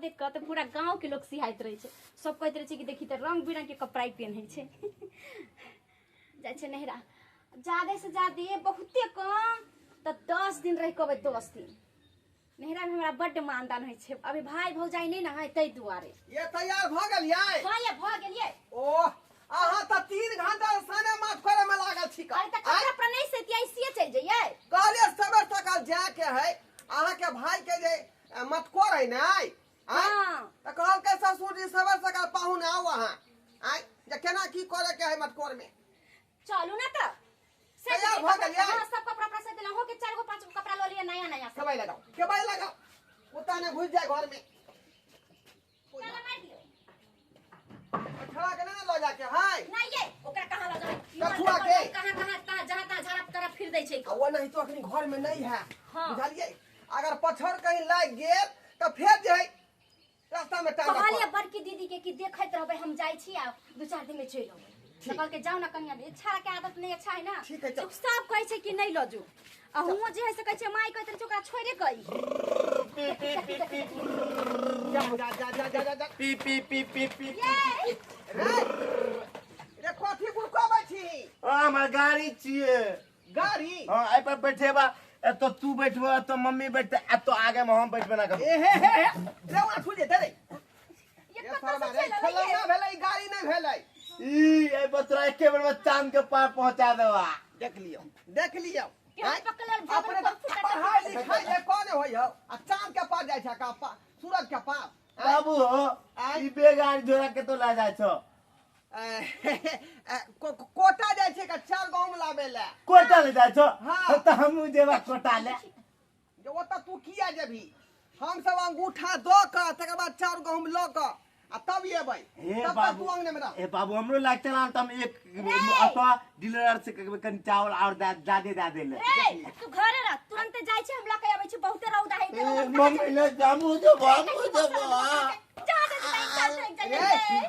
देख कऽ तऽ पूरा गाँवके लोक सिहाइत रहै छै। सब कहैत रहै छै कि देखी तऽ रंग बिरंगके कपड़ा ई पेन्है छै। जाइ छै नैहरा जादे से जादे बहुते कम तऽ 10 दिन रहि कऽ अबै। 10 दिन नैहरामे हमरा बड्ड मानदान होइ छै। अभी भाय भौजाइ नहि ने है ताहि दुआरे। ये तैयार भऽ गेलियै? हँ ये भऽ गेलियै। ओह, अहाँ तऽ 3 घंटा साने माथ करे में लागल छी। अरे तऽ कपड़ा पर नहि सेतियै, ऐसिए चलि जइयै। कहलियै सबेर सकाल जाय के है, अहाँ के भाई के जे मटकोर है ने, आँय? हाँ। तऽ कहलकै ससुर जी सबेर सकाल पाहुन आउ अहाँ, आँय, जे केना की करे के है मटकोर में। चलू ना तऽ। तैयार भऽ गेलियै? हाँ, सब कपड़ा उपड़ा से देलहुँ के 4 गो 5 गो कपड़ा लऽ लिअ नया नया सब। केबाई लगाओ, केबाई लगाओ, कुत्ता ने घुस जाए घर में। ताला मारि दियौ। छड़ा के नहीं लऽ जाके है। नहीं ये ओकरा कहाँ लऽ जेबै? कछुआ के। कहाँ कहाँ कहाँ जहाँ तहाँ झाड़ा तोरा फिर दै छै। आ वो नहीं तो अखनी घर में नहीं है। हाँ। बुझलियै, अगर पछड़ कहीं लागि गेल तऽ फेर जे है रास्ता में टांगऽ कहलियै पड़त। बड़की दीदी के कि देखैत रहबै, हम जाइ छी आ 2-4 दिन में चलि अबै। तऽ कहलकै जाउ ना कनिया, छाड़ा के आदत नहीं अच्छा है ना। ठीक है, चल। सब कहै छै कि नहीं लऽ जो, आ हुओं जे है से कहै छै माय कहैत रहै छै ओकरा छोड़े कऽ ई। जा जा जा जा जा जा जा। पी पी पी पी पी। ये रे रे, कथी गुड़कबै छी? हमर गाड़ी छियै। गाड़ी? हाँ, एहि पर बैठेबा एतऽ तू बैठबो, एतऽ मम्मी बैठते, एतऽ आगे में हम बैठबे ना करब। ए हे हे हे रे, वहाँ छुट जेतै रे। ये ये कतऽ सरवा से रे, चलि खेलौना एलै ये? भेलै, गाड़ी नहि भेलै। ई एहि पर तोरा एके बेर में चांद के पार पहुंचा देबा। देख लियौ, देख लियौ। केहन आँय? पकड़ल भगल अपने पर फुटल पढ़ाई लिखाई जे कोने होइ हौ, आ चांद के पार जाइ छै का सूरज के पार? आँय? बाबू हो, आँय? ई बेगाड़ी झोरा के तो ला जाइ छौ? कोटा जाइ छै का 4 गहुम लाबै लए। कोटा ले जाइ छौ? हाँ। तऽ हमहूँ जेबा कोटा ले। जे ओतऽ तू किया जेबही? हम सब अंगूठा दऽ कऽ तकर बाद 4 गहुम लऽ कऽ आ तब एबै। हे तब तक बाबू, तू अंगने में रह। ए बाबू, हमरो लागते ना तऽ हम एक अतः डीलर से कहबै कनि चावल और जादे दए दै ले। रे तू घरे रह, तुरंत जाइ छी हम लऽ के अबै छी, बहुते रौदा है। ए, मम्मी ले हमहूँ जेबो, हमहूँ जेबो। जा दे तू, चल चल चल। ए,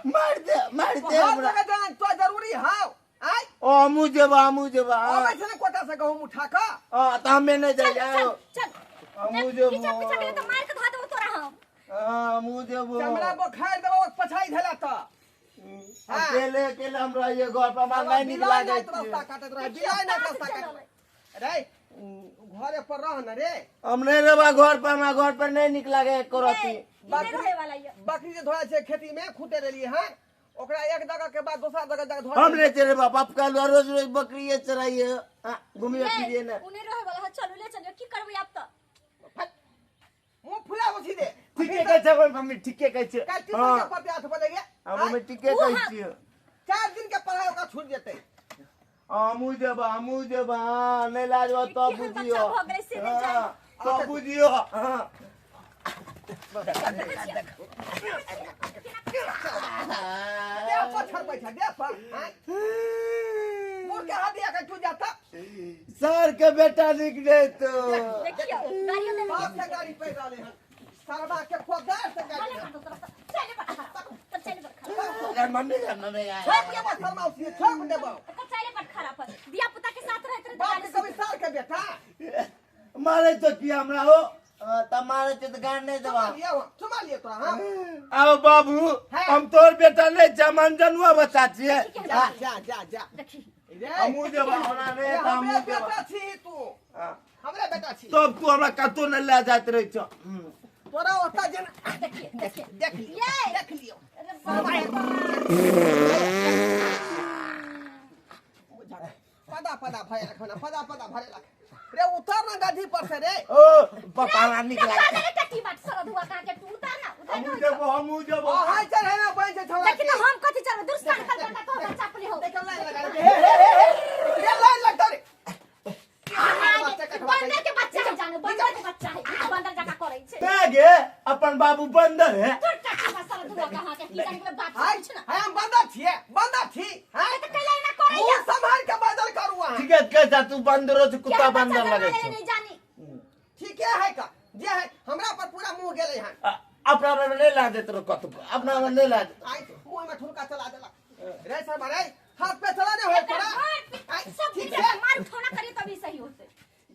मार दे, मार दे हर हमरा। जगह जाना तो जरूरी हौ? आँय? ओ हमहूँ जेबो, हमहूँ जेबो। अबै छै ने कोटा से गहुम उठा कऽ। हाँ, तऽ हमे नहि चल जाइ। चल चल। हमहूँ जेबो। पीछा पीछा के तऽ मार के धऽ देबो तोरा हम। हाँ, हमहूँ जेबो। चमड़ा बोखार देबो पछाइ धेला तऽ। हाँ। अकेले अकेले हम रहिए घर पर, हमरा नहीं नीक बिलाइ लागै नहि रास्ता छै। काटैत रहै, बिलाइ नहि रास्ता काटैत रे। घरे पर रह न रे। हम नहीं रहबा घर पर, हमरा घर पर नहीं नीक लागे एको रत्ती। नहि रहै वाला ये। बकरी जे धोआ छै खेती में खूटे देलियै हन, ओकरा एक जगह के बाद दोसर जगह जाके धोआ। हम नहीं चढ़ेबा बाप का, रोज रोज बकरिए चराइए, हाँ, घूमिए फिरिए ना। उ नहि रहै वाला है, चलू ले चलियो, की करबै आब तऽ? मुंह फुलाबो सीधे। ठीके कहै छै हमर मम्मी, ठीके कहै छै। काल्हि हाँ। ट्यूशन के पते 8 बजे गे। हाँ, मम्मी ठीके उ कहै हाँ। छियै। 4 दिन के पढ़ाई ओकरा छूट जेतै। हमहूँ जेबा, हमहूँ जेबा। हाँ, नहीं लाजबा तब केहन बच्चा बुझियो। भऽ गेलै से नहि जानि। हाँ, तब बुझियो। हाँ। दे पत्थर पैसा दे पर, आँय? मुँह के हाथ दिया के तू जाता। सर के बेटा निकले तो देखियौ गाड़ियो देने। बाप से गाड़ी पड़ रहले हन, सरवा के खोदार से गाड़ी। चले पर चले पर खड़ा, तब चले पर खड़ा। अरे मम्मी रे, मम्मी रे। छोड़ देबो शर्मा उसी, छोड़ देबो। तब चले पर खड़ा पर दिया पुता के साथ रहत रहत बाप गाड़ी के कभी सार के बेटा मारे तो किया हमरा हो? त मारे छै तऽ गाड़ नहीं देबा। चुमा लियो, चुमा लियो तोरा। हाँ आओ बाबू, हाँ। हम तोर बेटा नहीं छै, हम अनजनुआ बच्चा छियै। जा जा जा जा। देखी। रे हमहूँ जेबा ओना रे, रे, तऽ हमरे हमहूँ जेबा। बेटा छी तू। हाँ। हमरे बेटा छी। तब तू हमरा कतौ नहि लए जाइत रहै छौ। तोरा ओतऽ जेना देखिए देखिए। देख लियो, ये। देख लियो। अरे बाप रे बाप। पदा पदा भरे रख ना, पदा पदा भरे रख रे। उतर ना गधी पर से रे। ओ पापा, हमरा नीक चल लागै। रे टट्टी बाट सरधुआ कहाँ के, तू उतार ना, उतार हमहूँ ना। जेबो, हमहूँ जेबो। अहाँ चढ़े ना बन छै छौड़ा। देखी तऽ हम कथी चलबै, दुष्टान कर बेटा, तोहर बच्चा अपने हो। देख लाइन लगा रे, हे हे हे हे रे, लाइन लगता रे। बंदर के बच्चा है, जानो बंदर के बच्चा है, ई तऽ बंदर जकाँ करै छै। ते गे अपन बाबू बंदर है। तोर टट्टी बाट सरधुआ कहाँ के, की जाने गेलै बात हाय पूछ ना। हाय, हम बंदर छियै, बंदर छी। हाय, तऽ कैला एना करैया? मुंह संभाल के बदल करू अहाँ। ठीके कहै छै तू, बंदरो से कुत्ता केहन बच्चा बंदर जन्मा लगै लेले छै। नहि जानी। ठीके है का जे है, हमरा पर पूरा मुंह गेलै हन। अपना में नहीं ला देते रहो कतौ, अपना में नहीं ला देते। आइ मुंह में ठुनका चला देलक रे सर रे, हाथ पे चला नहीं होय एकर तोरा। मार पीट आइ, सब ठीक चीज छै। मार उठौना करिए तभी सही होते।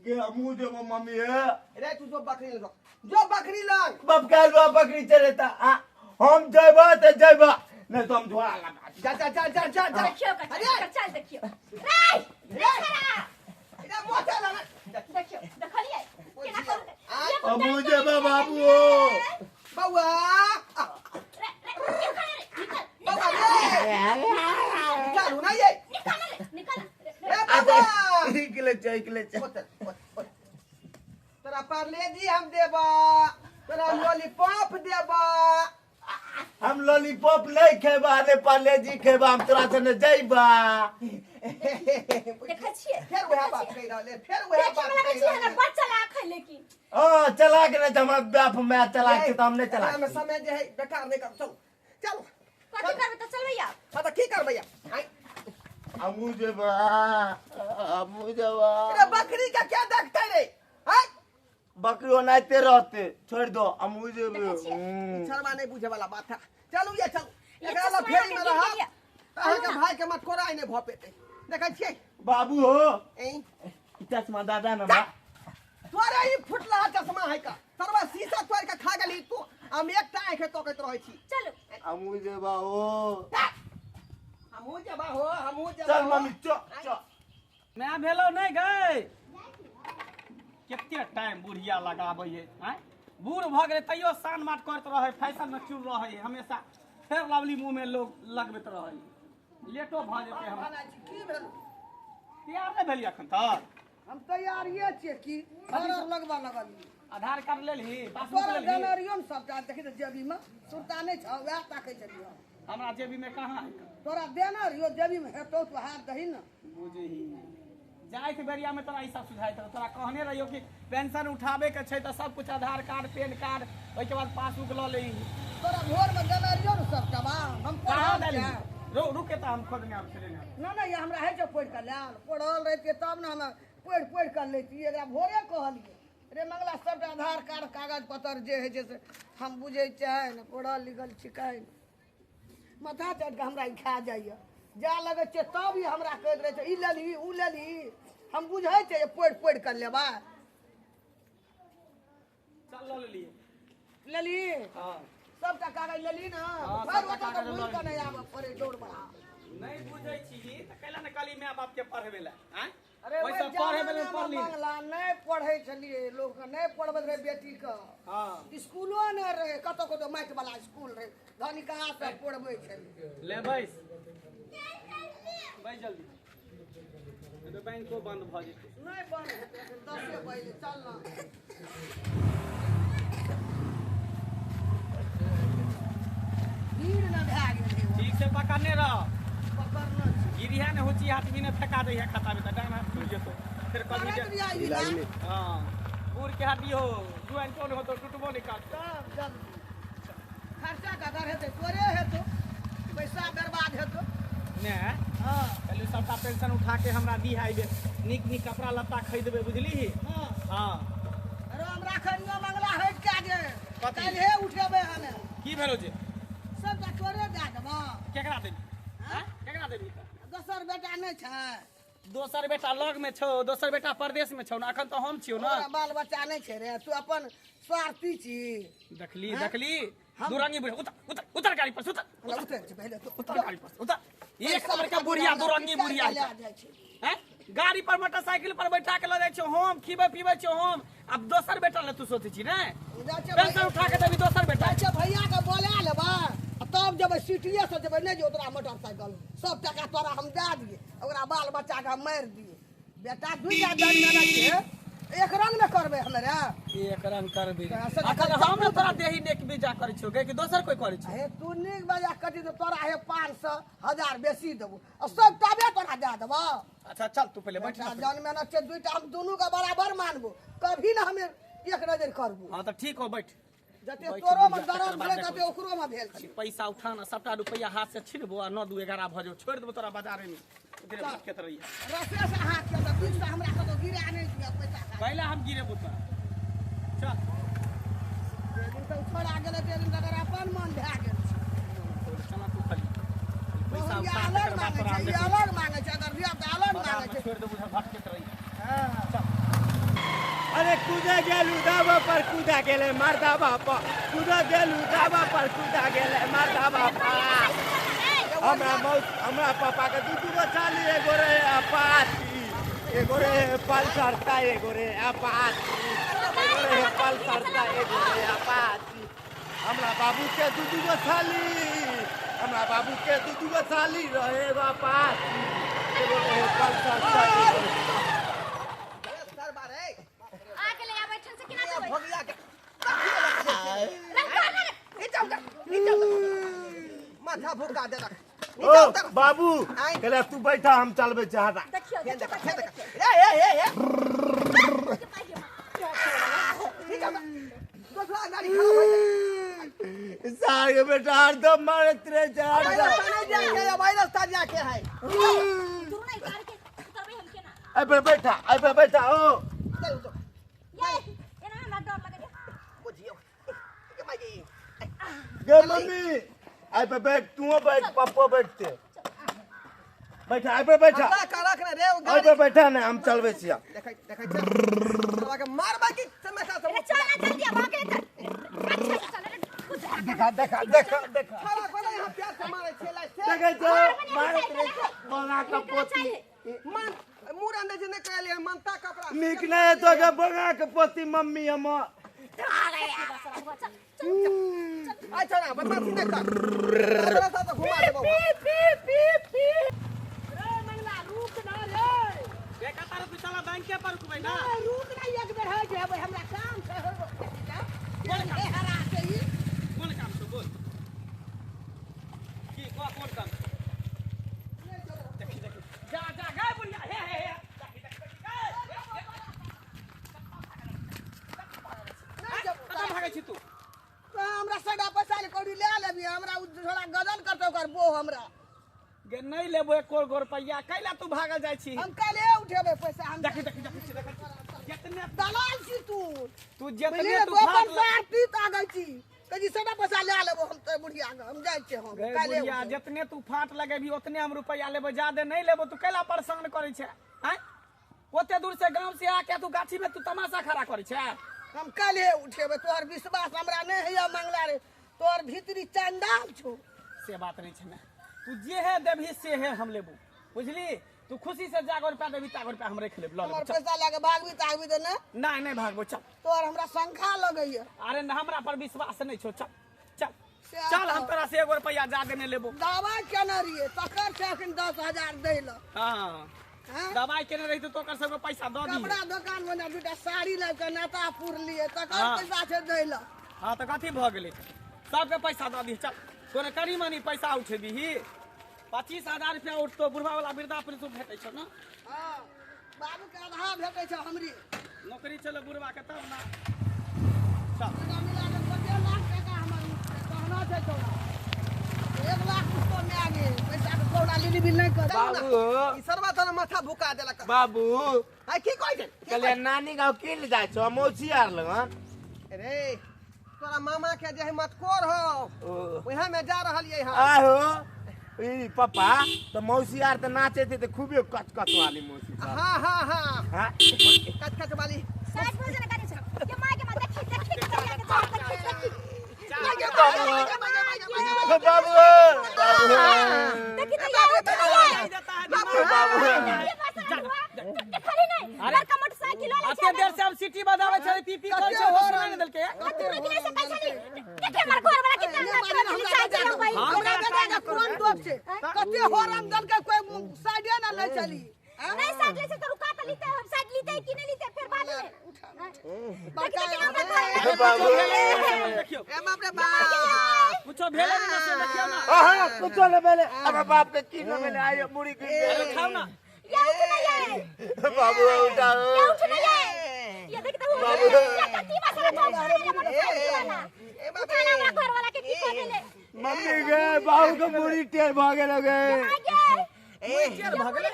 गे हमहूँ जेबो मम्मी हे। रे तू जो बकरी ले जो, जो बकरी लग बाप काल बकरी चलेता आ हम जइबा त जइबा नहीं तो हम झोला लगा जा जा जा जा जा जा देखियो अरे चल देखियो रे रे छरा इधर मोचा लगा देखियो देखलिए केना कर अब मुझे बाबू बउआ रे रे निकल रे निकल बउआ रे निकालू ना ये निकल रे निकल ए बउआ निकले चल निकले चल तोरा पार्ले जी हम देबा तोरा लॉलीपॉप देबा। हम लॉलीपॉप नहीं खेबा ने पार्ले जी खेबा हम तोरा से न जइबा। देखै छियै फेर वएह बात कहि रहले फेर वएह बात कहि रहले बच्चा चला खै लेकिन हां चला के नहीं हमरा बाप मैं चला के तो हम नहीं चला हम समय जे है बेकार नहीं कर चलो चलो कथि करबै त चलबै आप। हां त की करबै हमू जेबा हमू जेबा। अरे बकरी का क्या देखते रे हैं बकरी ओनाते रहते छोड़ दो हमू जेबे। छड़वा नहीं बुझे वाला बात है चलू ये चलू एकरा ला फेरी में रह अहाँ के भाई के मत कोराइ नहीं भ पेते देखै छियै बाबू हो ए चश्मा दादा न बा तोरा ई फुटला चश्मा है का सरवा शीशा तोड़ के खा गेली तू हम एकटा आंखे तोकैत रहै छी। चलू हमू जेबा हो हमू जेबा हो हमू जेबा चल मम्मी चल चल मैं भेलो नहीं गए कते टाइम बुढ़िया लगाबै है आँय बूढ़ भऽ गेलै तैयो सान माट करैत रहै फैशन में चूर रहै हमेशा फेर लवली मुँह में लोग लगबैत रहै लेटो भऽ जेतै। हम की भेल तैयार नहीं भेलियै अखन तक? हम तैयारिये छियै की ऑर्डर लगबा लगलियै। आधार कार्ड लेलही पासबुक तोरा लेलही? जनरियो ने सबटा देखी तऽ जेबी में सुरता नहीं छौ वएह ताकै छलियै। हमरा जेबी में कहाँ है? तोरा देना रहियो जेबी में हेतौ तो हाथ दही न बुझही जाए के बेरिया में तोरा ई सब सुझाइत रहो। तोरा कहने रहियो कि पेंशन उठाबे के छै तऽ सब कुछ आधार कार्ड पेन कार्ड ओहिके बाद पासबुक लऽ लही। तोरा भोर में देने रहियो ने सबटा बा हम कहाँ पढ़ल देलही? छियै। रुके तऽ हम खोजने आबै छियै। ना ना ये हमरा होइ छै पढ़ि कऽ लायल पढ़ल रहितियै तब ने हम पढ़ि पढ़ि कऽ लैतियै। एकरा भोरे कहलियै रे मंगला सबटा आधार कार्ड कागज पत्र जे होइ छै से हम बुझै छियै ने पढ़ल लिखल छिकै माथा चढ़ि कऽ हमरा ई खा जाइए जा लगै छियै तब ई हमरा कहैत रहै छै ई लेलही उ लेलही। हम बुझै छियै पढ़ि पढ़ि कऽ लेबै। चल लऽ लेलियै। लेलही? हँ सबटा कागज लेलही ने? हँ, फेर सबटा ओतऽ कागज घुरि लऽ कऽ नहि आबऽ पड़ै दौड़ बढ़ा। नहीं बुझै छी तऽ कैला ने कहली my बाप के पढ़बै लए आँय? अरे ओहि सब पढ़ै बेर पढ़ली मंगला नहीं पढ़ै छलियै लोक नहीं पढ़बैत रहै बेटी के। हँ स्कूलो नहीं रहे कतौ कतौ माटि वाला स्कूल रहे धनिका सब पढ़बै छलियै। ले बैस बैस जल्दी तो बैंको बंद भऽ जेतै। नहीं बंद हेतै एखन 10 बजे चल ना। भीड़ न भए गेलै। ठीक से पकड़ने रह। पकड़ने छी। गिरिया ने होची आदमी ने फेंका दै है खाता में त डांग हाथ टूट जेतो फिर कभी जे हां बूढ़ के हड्डी हो जुआन कोन हो तो टूटबो नहीं काट तब जल्दी खर्चा ककर हेतै तोरे हेतौ पैसा बर्बाद हेतौ ने। हां कहलियै सबटा पेंशन उठा के हमरा दी आइबे नीक नीक कपड़ा लत्ता खरीदबे बुझली। हां हां अरे हमरा खनियो मंगला हटि के जे काल्हे उठेबै हमे। की भेलो जे सबटा तोरे दए देबऽ। केकरा देबी? हां केकरा देबी? दोसर बेटा नहीं छै? दोसर बेटा लग में छौ दोसर बेटा परदेश में छौ ना अखन तो हम छियौ ना। तोरा बाल बच्चा नहीं छै रे तू अपन स्वार्थी छी। देखली देखली दुरंगी बुढ़िया उतर उतर उतर गाड़ी पर से उतर उतर पहले तो उतर गाड़ी पर से उतर। एक नंबर के बुढ़िया दुरंगी बुढ़िया हैं गाड़ी पर मोटरसाइकिल पर बैठा के ल जाइ छौ हम खीबै पीबै छौ हम। अब दोसर बेटा ले तू सोचै छी ने पेंशन उठा के देबी दोसर बेटा। अच्छा भैया के बोला लेबा तब जब सिटिए से जेबै नहीं जो तोरा मोटरसाइकिल सब टका तोरा हम दए दिए ओकरा बाल बच्चा के हम मारि दिए। बेटा दुइटा जन्म के एक रंग ने करबै हमे रे। एक रंग करबै अखन हम ने तोरा देही नेक बीजा करै छियौ कि दोसर कोई करै छै? हे तू नीक बजा कथी तऽ तोरा हे 500 1000 बेसी देबौ आ सब टाबे तोरा दए देबौ। अच्छा चल तू पहिले बैठ। जन्म छै दुइटा हम दुनू के बराबर मानबो कभी ना हमे एक नजर करबो। हां तऽ ठीक हो बैठ। जते तोरो में दर्द भेलै तते ओकरो में भेल छै। पैसा उठाना सबटा रुपैया हाथ से छिनबो आ 9 2 11 भऽ जेबो छोड़ि देबो तोरा बाजारे में उधरे भटकैत रहिए। रसे से हाथ के तऽ बीच से हमरा कतौ गिरा नहि दिअ पैसा। पहिले हम गिरेबो तोरा। चल जे दिन तक छोड़ा गेलै ते दिन तकर अपन मन भए गेल छै। चला तू खाली पैसा उठा उठा अलग मांगै छै ई अलग मांगै छै अगर दिया तऽ अलग मांगै छै। छोड़ि देबो उधर भटकैत रहिए। हां चल। अरे कूदा गेलू दाबा पर कूदा गेले मरदा बापा कूदा गेलू दाबा पर कूदा गेले मरदा बापा। हमरा मौत हमरा पापा के दू दू गो चाली एगो रहे अपाची एगो रहे पल्सर ता एगो रहे अपाची एगो रहे पल्सर ता एगो रहे अपाची। हमरा बाबू के दू दू गो साली हमरा बाबू के दू दू गो साली रहे एगो अपाची एगो रहे पल्सर ता एगो माथा भुका देलक। ओ बाबू कहले तू बैठा हम चलबै चाहता। देखियो ए ए ए ए दोसरा गाड़ी खराब हो गेल। सार के बेटा हरदम मारत रहे छै हरदम। नहीं जाके है भाई रास्ता जाके है तू नहीं कार के उतरबै हम केना। ए पे बैठा ए पे बैठा ओ चल उतर। ये एना हमरा डर लगे बुझियो के माई गे मम्मी आई पे बैठ तू बैठ पप्पो बैठते बैठा आई पे बैठा हमरा का रख रे ओ आई गाड़ी पे बैठा ने हम चलबै छियै। देखै देखै चल साला के मारबा की समय से अरे चल ना जल्दी अब आके चल। अच्छा से चल रे देखा देखा देखा देखा साला कोना यहां प्यार से मारे छे ला से देखै छौ मारत रहे छै बंगा के पोती मन मुड़ अंदर जे नै कहलिए मनता कपड़ा नीक नहि हेतौ गे बंगा के पोती मम्मी हमर। अच्छा ना बदमाशी नहीं कर रास्ता तो घुमा देबो। पी पी पी रे मंगला रुक ना रे देखा तारे तू चला बैंक के पर रुकबै ना रुक ना एक बेर हो जेबै हमरा काम छै हो ए हरा के ई कोन काम छौ बोल की को कोन काम देखी देखी जा जा गे बुढ़िया हे हे हे देखी देखी कतऽ भागै छी तू? हमरा सदा पैसा ले कौड़ी ले लेबी हमरा उ थोड़ा गजन करतौ ओकर बो हमरा गे नहीं लेबो एको गो रुपैया कैला तू भागल जाइ छी? हम काल्हे उठेबै पैसा हम। देखी देखी देखी देखी जितने दलाल छी तू तू जितने बुझलियै तू तू अपन भाग सार आ गई छी कजी सदा पैसा ले लेबो हम तो बुढ़िया के हम जाइ छियै हम गे काल्हे बुढ़िया जितने तू फाट लगेबी उतने हम रुपैया लेबो ज्यादे नहीं लेबो तू कैला परेशान करै छै आँय? ओते दूर से गांव से आके तू गाछी में तू तमाशा खड़ा करै छै। हम काल्हे उठेबै तोहर विश्वास हमरा नहीं है मंगला रे तोहर भीतरी चंडाल छौ। से बात नहीं छै ने तू जे है देबही से है हम लेबू बुझली? तू खुशी से जागो रुपया देबी तागो रुपया हम रख लेब ल हमर लेब चल। पैसा लए के भागबी तागबी तऽ नहि नहीं नहीं भागबो चल। तोहर हमरा शंखा लगैया। अरे न हमरा पर विश्वास नहीं छौ चल चल से चल हम तोरा से एगो रुपया ज्यादे नहीं लेबो। दवाइ केने रहियै तकर छै अखन 10,000 दै लए। हाँ हाँ? दवाई केने रही तो ओकर सबके पैसा दऽ दी। कपड़ा दोकान मे ने दूटा साड़ी लए के नाता पुरलियै तकर हाँ। पैसा छै दै लए। हाँ तऽ कथी भऽ गेलै सबके पैसा दऽ दी चल। तोरे कनी मनी पैसा उठेबही 25,000 रुपया उठतो बुढ़वा वाला वृद्धा पेंशन भेटै छौ ने। हाँ बाबू के आधा भेटै छै हमरी नौकरी चलो बुढ़वा के तब ना चल। टका मिला के कते लाख टका हमर उठतै तहना छै तोरा 1 लाख उसको मे आ गेल पैसा के कौड़ा लीली बिल नहीं कर बाबू ई सरवा तोरा माथा भुका देलक। बाबू हाय की कहै छै कहले नानी गाँव के ले जाइ छौ मौसी आर लगन। रे तोरा मामा के जे है मतकोर हो ओहे में जा रहलियै हम। आहो ई पापा त मौसी आर त नाचे थे त खूबे कच कच वाली मौसी सब। हाँ हाँ हाँ हाँ कच कच वाली साइड भोजन करे छै के माय के माय देखी देखी के चलिया के चल देखी देखी बाबू बाबू देखी तो यार उठ नहीं बाबू बाबू देखली नहीं लड़का मोटरसाइकिल वाला अते देर से हम सीटी बजाबै छै पी पी करै छै होश नहीं देलकै। तू रुकले से कैसे नहीं देखे हमर घर वाला कितना साइकिल हम भाई हमरा बेटा के कोन दोष छै कते हॉर्न देलकै कोई साइडे ना ले चली। नहीं साइड ले से तो रुका त लीते हम साइड लीते कि नहीं लीते फिर बाद में बाबू देखियो ए बाप रे बाप कुछो भेलै नहीं से देखियो ना। आहा कुछो न भेलै अब बाप के की न भेलै आयो मुड़ी गिर अरे गेलै। खाओ ना ये उठ नहीं है बाबू उठाओ ये उठ नहीं है ये देख तो ये कति मसाला तो मोटरसाइकिल वाला उठाना हमरा घर वाला के की कर देले मम्मी गे बाबू के मुड़ी टेढ़ भ गेल गे। आगे मुड़ी टेढ़ भ गेलै।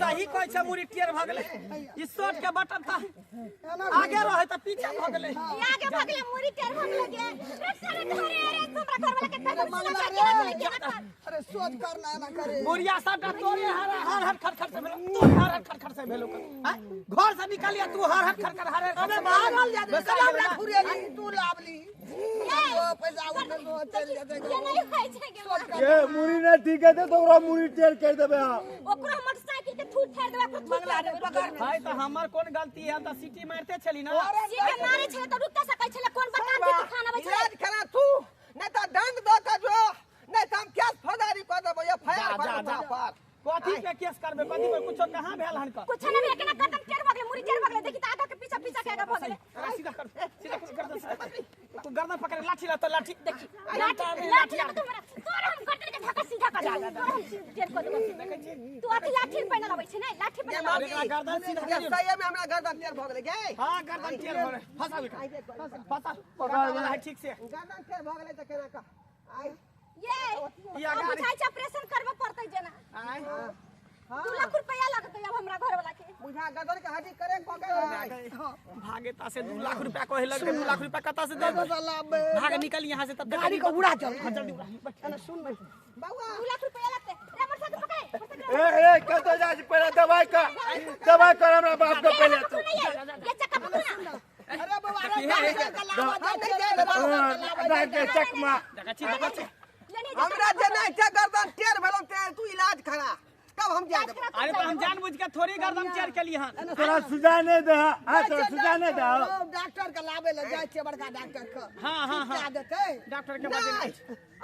सही कहै छै, मुड़ी टेढ़ भ गेलै। ई शर्ट के बटन त आगे रहै त पीछे भ गेलै। आगे भ गेलै, मुड़ी टेढ़ भ गेलै गे। रे सारे धरे रे हमरा घर वाला के पैसा। अरे सोच कर ना ना करे बुढ़िया सबटा तोरे हर हर हर खर खर से भेलो, तू हर हर खर खर से भेलो। घर से निकलिया तू हर हर खर खर हर हर। अबे भागल जा दे हमरा घुरेली तू लावली पैसा उठल चल जेतै। ये नहीं होय छै गे। ये मुड़ी ना ठीक है तो ओकरा मुड़ी टेढ़ कर देबे। ओकरो मोटरसाइकिल के थूट फेर देबे, ओकरो थूट फेर देबे। भाई त हमर कोन गलती है? त सीटी मारते छली ना। सीटी मारे छले त रुकता सकै छले। कोन बड़का तूफान आबै छले? इलाज करा तू, नहीं त दंड दो त जो, नहीं त हम केस फौजदारी कर देबो। ये फायर कर पर कथी पे केस करबे? कथी पे कुछो कहां भेल हन? क कुछ नहीं भेल। केना गर्दन टेढ़ भ गेलै, मुड़ी टेढ़ भ गेलै। देखी त आगा के पीछा पीछा के आगा भ गेलै। सीधा कर, सीधा कर गर्दन, तू गर्दन पकड़ लाठी ला त लाठी देखी लाठी लाठी ला तू हमरा तोर हम गर्दन के धक्का सीधा कर दे, तोर हम टेढ़ कर देबो। तू अथी लाठी पे ना लबै छै नै, लाठी पे ना लबै। गर्दन सीधा कर। सही में हमरा गर्दन टेढ़ भ गेलै गे। हां गर्दन टेढ़ भ गेलै। फंसा फंसा पकड़ वाला है ठीक से। गर्दन टेढ़ भ गेलै त केना का आई ये अब बुझाइ छै ऑपरेशन करबे पड़तै जेना। आय 2 लाख रुपया लगतै अब हमरा घर वाला के। बुझा गर्दन के हड्डी करे पकड़। भागे ता से 2 लाख रुपया कहे लगे। 2 लाख रुपया कता से दे भागे निकल यहां से तब गाड़ी को उड़ा चल। हां जल्दी उड़ा। अरे सुन नहीं बाबा 2 लाख रुपया लगतै रे। मोटरसाइकिल पकड़। ए ए कतो जा छी पहले दवाई कर, दवाई कर हमरा बाप के पहले तू। ये चक्का पकड़ ना। अरे बाबा रे गाड़ी के लावा दे दे चकमा देखै छी देखै छी हमरा जे नहीं छै गर्दन टेढ़ भेलौ ते तू इलाज करा तब हम जा देब। अरे तो हम जानबूझ के थोड़ी गर्दन टेढ़ केली हन। तोरा सुझा नहीं दे। हां तोरा सुझा नहीं दे। डॉक्टर के लावे ले जाय छै बड़का डॉक्टर के। हां हां हां देतै डॉक्टर के बजे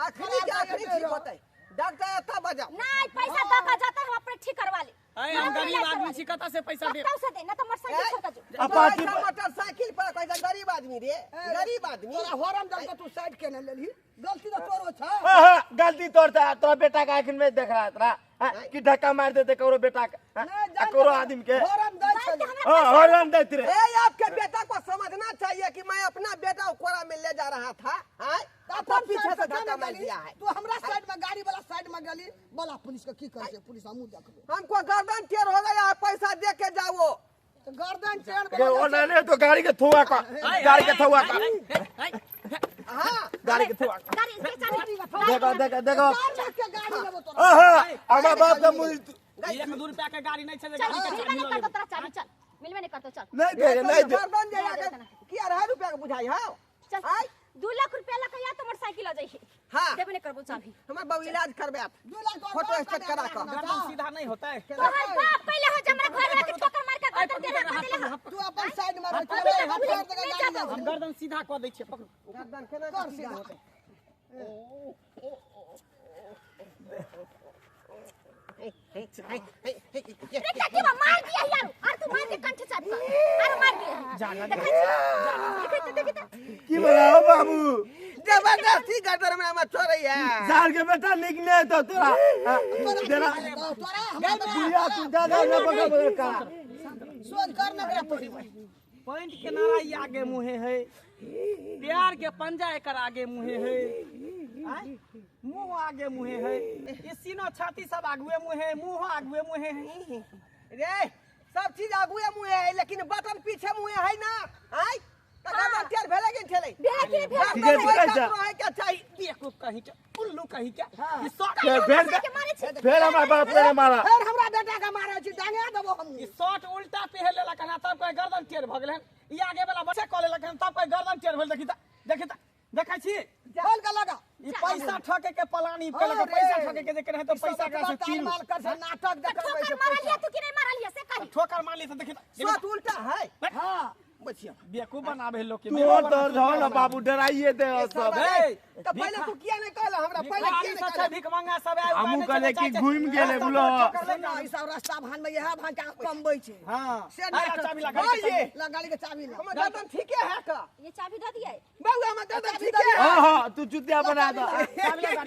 आखिरी के आखिरी ठीक होतै। डॉक्टर एता बजाओ। नहीं पैसा द के जाता हम अपने ठीक करवा ली। अरे हम गरीब आदमी छी, कता से पैसा दे? कता से दे ना त मोटरसाइकिल छोड़ के जो। अपाची मोटरसाइकिल पर कहै छै गरीब आदमी रे, गरीब आदमी। तोरा हॉर्न दल के तू साइड केने लेलही, गलती त तोरो छ। हां गलती तोर छ। तोरा बेटा के आंखन में देख रहा तोरा कि धक्का मार देते करो बेटा के, करो आदमी के। हॉर्न दै छै। हां हॉर्न दैत रे। ए आपके बेटा को समझना चाहिए कि मैं अपना बेटा को कोरा में ले जा रहा था। हां तब पीछे से धक्का मार दिया है। तू हमरा साइड में गाड़ी वाला साइड में गली बोला पुलिस के की करे छै? पुलिस हमहु देखबो। हमको गर्दन टेढ़ हो गया, पैसा दे के जाओ। तो गर्दन टेढ़ के ओ नहीं तो गाड़ी के थुआ का, गाड़ी के थुआ का। हां गाड़ी के थुआ का। गाड़ी के चाबी देखो देखो देखो के गाड़ी लेबो तोरा। हां हमरा बाप के मुड़ी 1 2 रुपया के गाड़ी नहीं छै। गाड़ी के मिलबे नहीं करतो तोरा चाबी। चल मिलबे नहीं करतो चल। नहीं दे नहीं दे। गर्दन जे आके की 2.5 रुपया के बुझाई। हां चल 2 लाख रुपया लके या तो मोटरसाइकिल आ जाई। हां देबे नहीं करबो चाबी। हमर बाबू इलाज करबे आप। 2 लाख फोटो स्टेट करा के। गर्दन सीधा नहीं होता है। तोहर बाप पहले हो हमरा घर वाला के ठोकर मार के गर्दन टेढ़ा कर देले। तू अपन साइड में रह, चल हाथ फेर दे गाड़ी। हम गर्दन सीधा क दै छियै। पकड़ गर्दन केना कर सीधा सीधा होतै? रे काकी बा मार दिया यार। और तू मार के कंठ चाप कर और मार दिया। देखै छी देखै त की बोला बाबू? जबरदस्ती गर्दन में हम छोड़ै है। साल के बेटा निकले तो तोरा तोरा तोरा हमरा बुढ़िया तू दादा ना पकड़ पकड़ का सोच कर ना करा। पॉइंट के नारा ई आगे मुहे है, प्यार के पंजा एकर आगे मुहे है, मुंह आगे मुहे है, ई सीनो छाती सब आगुए मुहे, मुंह आगुए मुहे है। रे सब चीज आगुए मुहे है लेकिन बटन पीछे मुहे है ना। आय त गर्दन टेढ़ भेलै कि छलै? भेलै कि भेलै? रहे के चाही। बेवकूफ कहीं के उल्लू कहीं के ई शर्ट फेर फेर हमरा बाप के मारा, फेर हमरा बेटा के मारै छी, डांगा देबो हम। ई शर्ट उल्टा पहिर लेलक हन तब कहे गर्दन टेढ़ भ गेल हन। ई आगे वाला बच्चा क लेलक हन तब कहे गर्दन टेढ़ भेल। देखी त देखी त देखै छी खोल के लगा। ई पैसा ठके के पलानी केलक, पैसा ठके के जे केने तो पैसा का से चीर माल कर से नाटक देखबै ठोकर छै। मारलिया तू कि नहीं मारलिया से कही? ठोकर मारली त देखी त शर्ट उल्टा है। हां बचिया बेवकूफ बनाबे लोग के। तू और तोर जाओ ना बाबू, डराइए दे सब। त पहले तू किया नहीं कहला हमरा? पहले किया नहीं कहला? भीख मांगा सब आए। हमहू कहले कि घूम गेले बुलो। ई सब रास्ता भान में यह भान के कमबै छै। हां से नाटक चाबी लगा लगा के चाबी ला। हमर गर्दन ठीके है का? ये चाबी दे दिए बाबू, हमर गर्दन ठीके है। हां हां तू जुतिया बना दे। चाबी लगा।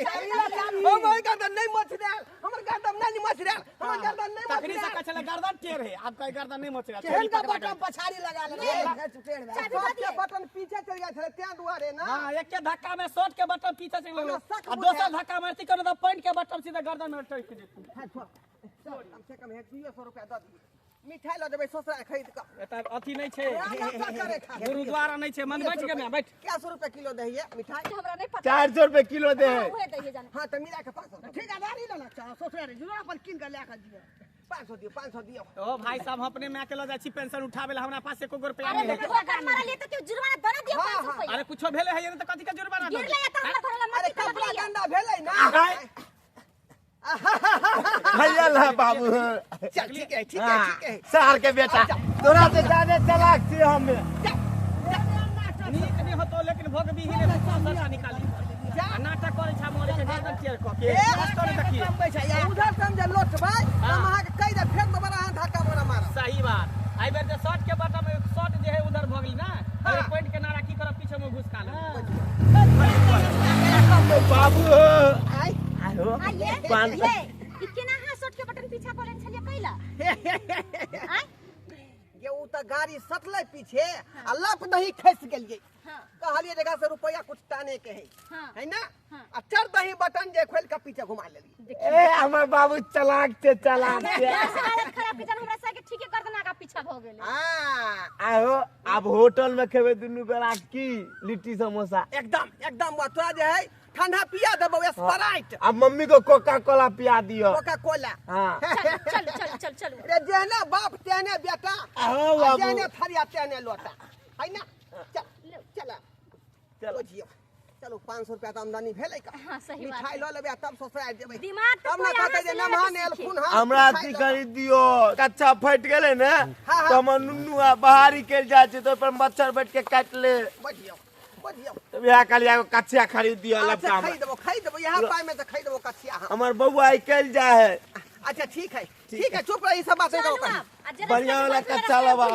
चाबी ला चाबी। हमर गर्दन नहीं मच रहल, हमर गर्दन नहीं मच रहल, हमर गर्दन नहीं मच तकरी से रहल। कछले गर्दन टेढ़ है, आप कहे गर्दन नहीं मच रहा। केहन का बटन पछाड़ी लगा ले। चाबी दे दिए बटन पीछे चल गया। जाइ छलै तें दुआरे ना। हां, एके धक्का में शर्ट के बटन पीछे से लगलो शक आ दोसर धक्का मारती कोनो त पैंट के बटन सीधा गर्दन में टोक देती। छोड़, कम से कम 200 रुपया दऽ दियौ, मिठाई लऽ जेबै ससुरा खरीद कऽ। एतऽ अथी नहि छै, करे खातिर। गुरुद्वारा नहि छै। मन बैठ के मैं बैठ। कै सौ रुपया किलो दै है मिठाई? हमरा नहीं पता। 400 रुपए किलो दे है। उहे दैहे जाने। हाँ तऽ मिला के 500। ठीक है, गाड़ी लेना चाहो ससुरारी जुड़ा अपन कीन के लए के दियौ। 500 दियौ, 500 दियौ। ओ भाई साहब, हम अपने माय के लऽ जाइ छी पेंशन उठाबै ला, हमरा पास एको गो रुपया अरे नहि है। ठोकर मारलिए तो क्यों जुर्माना दना दियो 500 रुपया? अरे कुछो भेले है ने त कथी के जुर्माना दो? गिरले त हमरा घरला अरे मत कपड़ा गंदा भेलै ना। भैया ला बाबू। चल ठीक है, ठीक है, ठीक है। सार के बेटा तोरा से ज्यादा चालाक छी हम। नीक नहि होतो लेकिन भोगबी ही ने पैसा निकाली। आ नाटक करै छै मरे के गर्दन चेर क के। कष्ट नहि देखिए। कमबै छै या उधर से हम जे लोटबै त हम अहाँके कहि देब, फेर दोबारा अहाँ धक्का बड़ा मारब। सही बात। आई बेर जे शर्ट के बटन में शर्ट जे है उधर भऽ गेल ना, अरे पैंट के नारा की करब पीछे में घुसका ले। बाबू आइ आयो आ ये 500 ये ई केना हां शर्ट के बटन पीछा कोलन छलिए कैला? आय ये उ त गाड़ी सटलै पीछे आ लप दही खसि गेलियै। हां कहलियै जगह से रुपया कुछ टाने के है। हां है ना? हाँ। आ चढ़ दही बटन जे खोल के पीछे घुमा लेलियै। ए हमर बाबू चालाक छै, चालाक छै। दस हालत खराब के जान हमरा सके ठीके कर देना आगा पीछा भ गेलै। हां आहो आब होटल में खेबै दुनू गोरा की लिट्टी समोसा। एकदम एकदम बा, तोरा जे है ठंडा पिया देबौ स्प्राइट। अब मम्मी को कोका कोला पिया दियो। Coca Cola. हाँ चल चल चल चल चलू। रे जेहने बाप तेहने बेटा, आहो आ बाबू। जेहने थरिया तेहने लोटा, है ना? चल चल चल। बुझियौ। चलू 500 रुपया तऽ आमदनी भेलै का। हाँ, सही बात मिठाई है। लऽ लेबै आ तब ससुराल जेबै। दिमाग तो तब ना कोई अहाँ कहतै से जे लेके नमहन सीखे। एलखुन हन, हमरा मिठाई अथी लऽ खरीद दियो, कच्चा फटि गेलै ने हाँ। तऽ हमर नुनू आ बाहरी कयल जाइ छै तऽ ओहि पर मच्छर बैठ के काटि ले। बुझियौ, बुझियौ। तऽ वएह कहलियै एगो कच्चा खरीद दियो अच्छा लपटा में। खरीद देबो, खरीद देबो, यहाँ पाई में तऽ खरीद देबो कच्चिया हम। हमर बौआ आइ कयल जाइ है। अच्छा ठीक है, ठीक है, चुप रही, सब बात नहीं चलू करो। आब, आ जरा बढ़िया वाला से कच्चा लबा।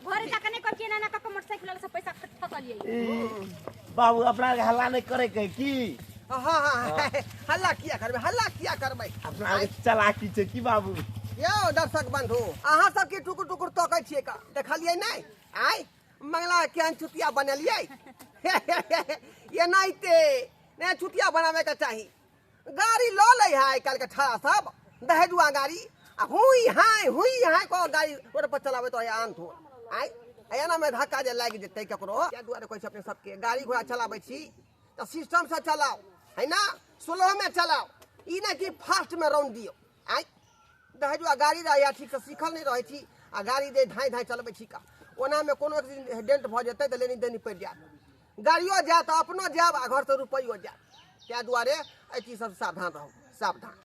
घरे जाके नहीं कह ना ना कह मोटरसाइकिल वाला से पैसा ठकलिए। ई, बाबू अपना के हल्ला नहीं करे के की? हाँ हाँ हाँ, हल्ला किया करबै, हल्ला किया करबै? अपना के चालाकी छै की बाबू? यौ दर्शक बंधु, अहाँ सबके टुकुर टुकुर तकै छियै का देखलियै नहि? आइ मंगला केहन चुतिया बनेलियै। एनाहिते नहि चुतिया बनाबे के चाही। गाड़ी लऽ लै है आइ काल्हिके छड़ा सब, दहेजुआ गाड़ी, आ हुई हाय हुई हाय कऽ गाड़ी रोड पर चलाबैत रहै आन थोड़। आइ एना में धक्का जे लागि जेतै ककरो, ताहि दुआरे कहै छी अपने सबके गाड़ी घोड़ा चलाबै छी तऽ सिस्टम से चलाउ, है ना? स्लो में चलाउ, ई नहि कि फास्ट में राउंड दियौ। आइ दहेजुआ गाड़ी रहैए, ठीक से सीखल नहि रहै छी आ गाड़ी जे धाँइ धाँइ चलबै छी का, ओनामे कोनो एक्सीडेंट भऽ जेतै तऽ लेनी देनी पड़ि जायत, गाड़ियो जायत, अपनो जायब आ घरसँ रुपैयो जायत। ताहि दुआरे एहि चीज सबसँ सावधान रहू, सावधान।